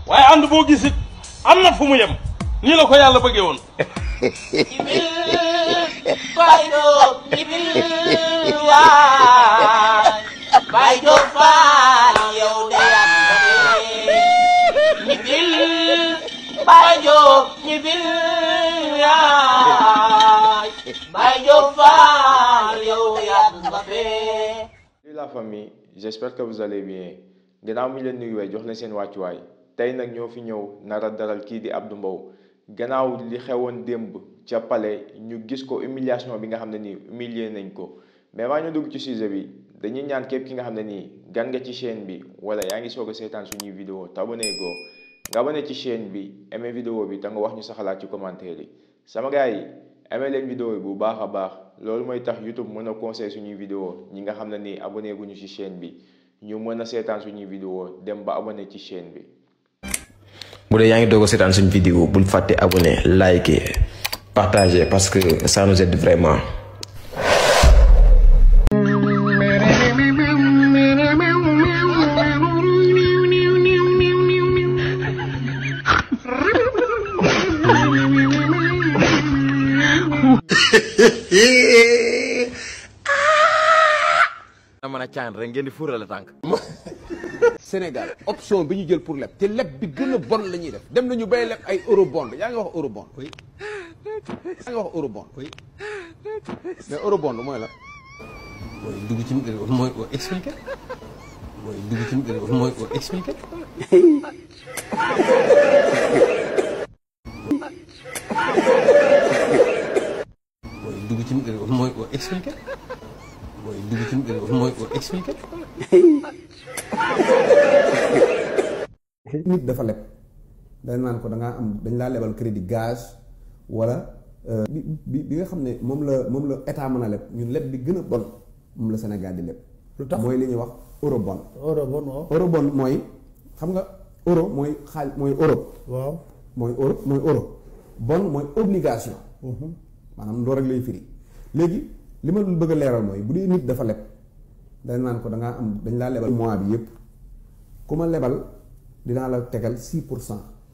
waaye ànd boo gis it am na fu mu yem nii la ko yàlla bëggee woon. Baay Jóob Faal yow de ñibbil Baay Jóob ñibbil yaay Baay Jóob Faal yow yàgg nga fee. Salut la famille, j'espère que vous allez bien. Gannaaw mi leen nuyuwee jox na seen wàccuwaay tey nag ñoo fi ñëw nara daral kii di Abdou Mbow gannaaw li xewoon démb ca Palais ñu gis ko humiliation bi nga xam ne nii humilier nañ ko mais maa ñu dugg ci sujet bi dañuy ñaan képp ki nga xam ne nii gan nga ci chaîne bi wala yaa ngi soog a seetaan suñuy vidéo te abonné goo nga abonné ci chaîne bi aimé vidéo bi te nga wax ñu sa xalaat ci commentaire yi sama gars yi aimé leen vidéo yi bu baax a baax loolu mooy tax YouTube mën a conseil suñuy vidéo ñi nga xam ne nii abonné guñu ci chaîne bi ñu mën a seetaan suñuy vidéo dem ba abonné ci chaîne bi. bu dee yaa ngi doog a seetaan suñu vidéo bul fàtte abonné liker partager parce que ça nous aide vraiment. mën a caan rek ngeen di fuurale tànk. Sénégal option bi ñu jël pour leb te leb bi gën a bon la ñuy def dem nañu bay leb ay eurobond yaa ngi wax eurobond. oui yaa ngi wax eurobond. oui mais eurobond mooy la. mooy dugg ci mooy expliqué. mooy dugg ci mooy expliqué. mooy dugg ci mooy expliqué. mooy dugg ci mooy expliqué. nit dafa leb dañ naan ko da ngaa am dañ laa lebal crédit gage wala bi nga xam ne moom la état mën a leb ñun leb bi gën a bon moom la Sénégal di leb. lu tax mooy li ñuy wax eurobond. eurobond waaw. eurobond mooy xam nga euro mooy xaal mooy Europe. waaw mooy Europe mooy euro. bon mooy obligation. maanaam loolu rek lay firi léegi li ma bëgg a leeral mooy bu dee nit dafa leb dañ naan ko da ngaa am dañ laa lebal mois bi yëpp ku ma lebal dinaa la tegal 6%.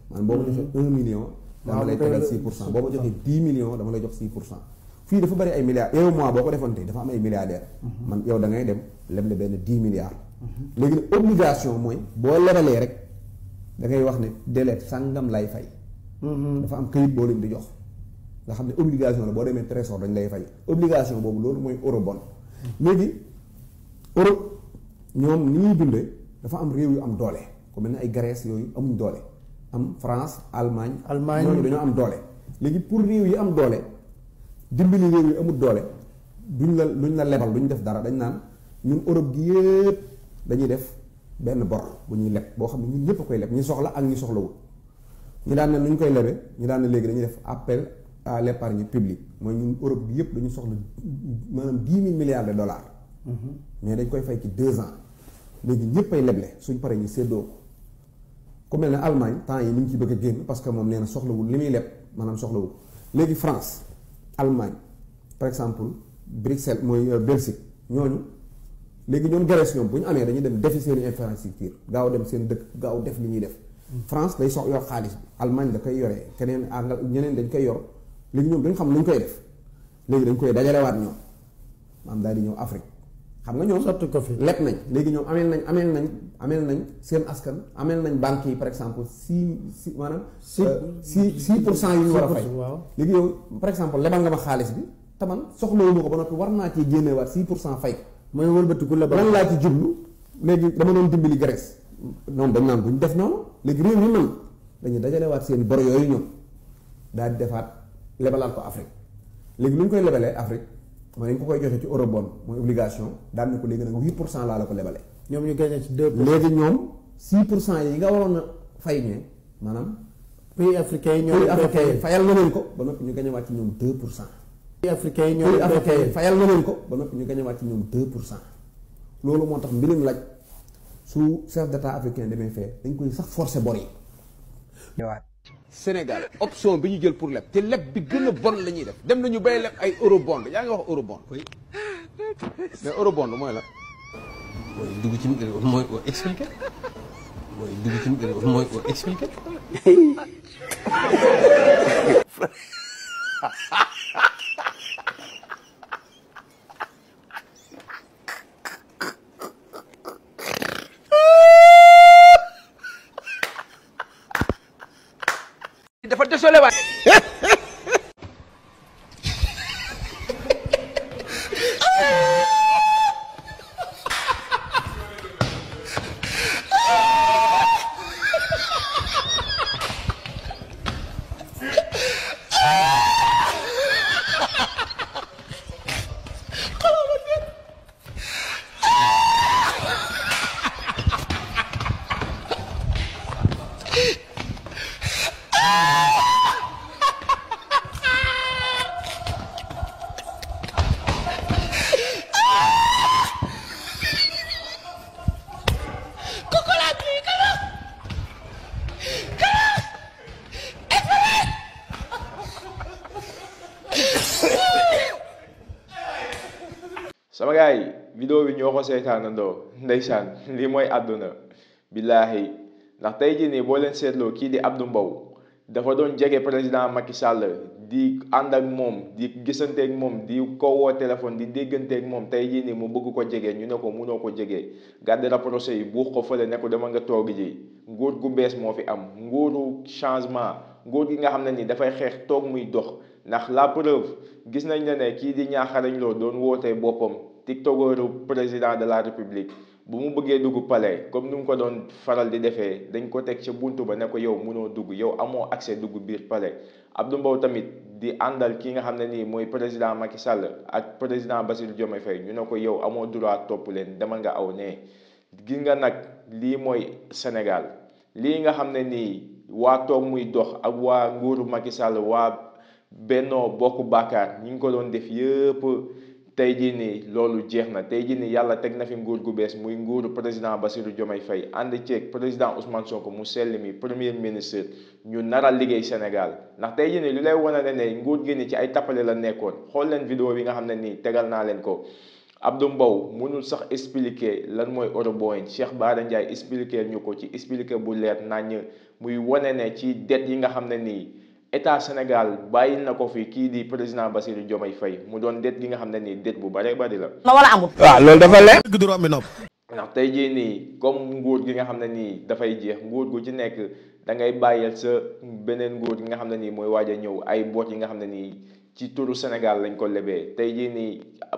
maanaam boo ma joxee 1 million. dama lay tegal 6%. boo ma joxee 10 millions dama lay jox 6%. fii dafa bari ay milliards yow mois boo ko defoon tey dafa am ay milliardaires. man yow da ngay dem leble benn 10 milliards. léegi nag obligation mooy boo lebalee rek da ngay wax ne délai sàngam lay fay. dafa am këyit boo leen di jox. nga xam ne obligation la boo demee trésor dañ lay fay obligation boobu loolu mooy eurobond. léegi Europe ñoom ni ñuy dundee dafa am réew yu am doole ku mel ne ay Grèce yooyu amuñ doole am France Allemagne ñooñu dañoo am doole. léegi pour réew yi am doole dimbali réew yi amul doole duñ la lebal duñ def dara dañ naan ñun Europe gi yëpp dañuy def benn bor bu ñuy leb boo xam ne ñun ñëpp a koy leb ñi soxla ak ñi soxlawul. ñu daan ne nu ñu koy lebe ñu daan ne léegi dañuy def appel à l'épargne publique mooy ñun Europe bi yëpp dañu soxla maanaam 10 000 milliards de dollars. mais dañ koy fay ci 2 ans léegi ñëpp ay leble suñ paree ñu séddoo ko ku mel ne Allemagne temps yi mi ngi ci bëgg a génn parce que moom nee na soxlawul li muy leb maanaam soxlawul léegi France Allemagne par exemple Bruxelles mooy Belgique ñooñu léegi ñoom Grèce ñoom bu ñu amee dañuy dem defi seen infrastructure gaaw dem seen dëkk gaaw def li ñuy def. France day yor xaalis bi Allemagne da koy yoree keneen ñeneen dañ koy yor léegi ñoom dañ xam lu ñu koy def léegi dañ koy dajalewaat ñoom maanaam daal di ñëw Afrique xam nga ñoom sotti ko fi leb nañ léegi ñoom ameel nañ seen askan ameel nañ banques yi par exemple 6 maanaam 6% yu ñu war a fay léegi yow par exemple lebal nga ma xaalis bi te man soxlawuma ko ba noppi war naa ci génneewaat 6% fay ko mooy wëlbatiku lebal lan laa ci jublu léegi dama doon dimbali Grèce ñoom dañ naan buñ def noonu léegi réew mi man dañuy dajalewaat seen bor yooyu ñoom daal di defaat lebalaat ko Afrique léegi lu ñu koy lebalee Afrique mooy dañ ko koy joxe ci eurobond mooy obligation daal ne ko léegi nag 8% laa la ko lebalee. ñoom ñu gagné ci 2%. léegi ñoom 6% yi nga waroon a fay ñee maanaam. pays africain yi ñoom fayal na leen ko ba noppi ñu gagnéwaat ci ñoom 2%. pays africain yi ñoom fayal na leen ko ba noppi ñu gagnéwaat ci ñoom 2%. loolu moo tax mbirum laaj. su chef d'état africain demee fee dañ koy sax forcer bor yi. Sénégal option bi ñu jël pour leb te leb bi gën a bon la ñuy def dem nañu bay leb ay eurobond yaa ngi wax eurobond. oui mais eurobond mooy la. mooy dugg ci mooy expliqué. mooy dugg ci mooy expliquer. dafa désolé waay. sama gars yi vidéo bi ñoo ko seetaanandoo ndeysaan lii mooy àdduna billaahi ndax tey jii nii boo leen seetloo kii di Abdou Mbow dafa doon jege président Macky Sall di ànd ak moom di gisanteeg moom di ko woo téléphone di dégganteeg moom tey jii nii mu bëgg ko jege ñu ne ko munoo ko jege garde rapproché yi buux ko fële ne ko dama nga toog ji nguur gu bees moo fi am nguuru changement nguur gi nga xam ne ni dafay xeex toog muy dox ndax la preuve gis nañ ne kii di Ñaaxarañ Lo doon wootee boppam tiktokeru président de la république bu mu bëggee dugg palais comme ni mu ko doon faral di defee dañ ko teg ca buntu ba ne ko yow mënoo dugg yow amoo accès dugg biir palais. Abdou Mbow tamit di àndal ki nga xam ne nii mooy président Macky Sall ak président Bassirou Diomaye Faye ñu ne ko yow amoo droit topp leen demal nga aw nee gis nga nag lii mooy Sénégal lii nga xam ne nii waa toog muy dox ak waa nguuru Macky Sall waa Benno Bokk Yaakaar ñi ngi ko doon def yëpp tey jii nii loolu jeex na tey jii nii yàlla teg na fi nguur gu bees muy nguuru président Bassirou Diomaye Faye ànd ceeg président Ousmane Sonko mu sell mi premier ministre ñu naral liggéey Sénégal ndax tey jii nii lu lay wane ne nguur gi ni ci ay tappale la nekkoon xool leen vidéo bi nga xam ne nii tegal naa leen ko. Abdou Mbow mënul sax expliquer lan mooy Eurobond Cheikh Bara Ndiaye expliquer ñu ko ci expliquer bu leer nañ muy wane ne ci dette yi nga xam ne nii état Sénégal bàyyil na ko fi kii di président Bassirou Diomaye Faye mu doon dette gi nga xam ne nii dette bu bare bari la. wala amul. waaw loolu dafa leer. ndax tey jii nii comme nguur gi nga xam ne nii dafay jeex nguur gu ci nekk da ngay bàyyil sa beneen nguur gi nga xam ne nii mooy waaj a ñëw ay boot yi nga xam ne nii ci turu Sénégal lañ ko lebee tey jii nii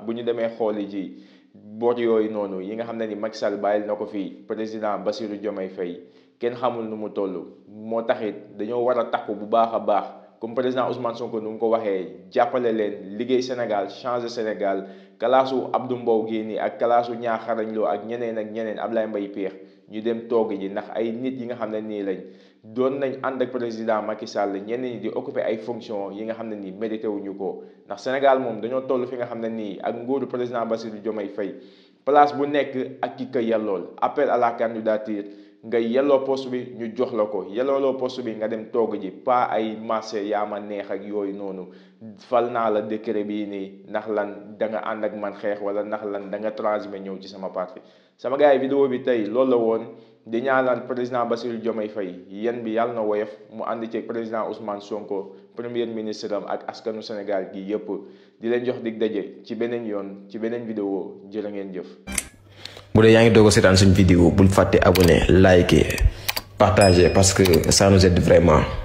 bu ñu demee xooli ji boot yooyu noonu yi nga xam ne ni Macky Sall bàyyil na ko fii président Bassirou Diomaye Faye kenn xamul nu mu toll moo taxit dañoo war a takku bu baax a baax comme président Ousmane Sonko nu mu ko waxee jàppale leen liggéey Sénégal changer Sénégal kalaasu Abdou Mbow gii nii ak kalaasu Ñaaxarañ Lo ak ñeneen Ablaye Mbaye Péex ñu dem toog ji ndax ay nit yi nga xam ne nii lañ doon nañ ànd ak président Macky Sall ñenn ñi di occuper ay fonctions yi nga xam ne nii mérité wuñu ko ndax Sénégal moom dañoo toll fi nga xam ne nii ak nguuru président Bassirou Diomaye Faye place bu nekk ak ki ko yellool appel à la candidature nga yelloo poste bi ñu jox la ko yellooloo poste bi nga dem togg ji pas ay marché yaa ma neex ak yooyu noonu fal naa la décret bii nii ndax lan da nga ànd ak man xeex wala ndax lan da nga transmet ñëw ci sama parti sama gars yi vidéo bi tey loolu la woon di ñaanal président Bassirou Diomaye Faye yéen bi yàlla na woyof mu ànd ci président Ousmane Sonko premier ministre am ak askanu Sénégal gi yëpp di leen jox dig daje ci beneen yoon ci beneen vidéo jërë ngeen jëf. bu dee yaa ngi doog a seetaan suñu vidéo bul fàtte abonné liker partager parce que ça nous aide vraiment.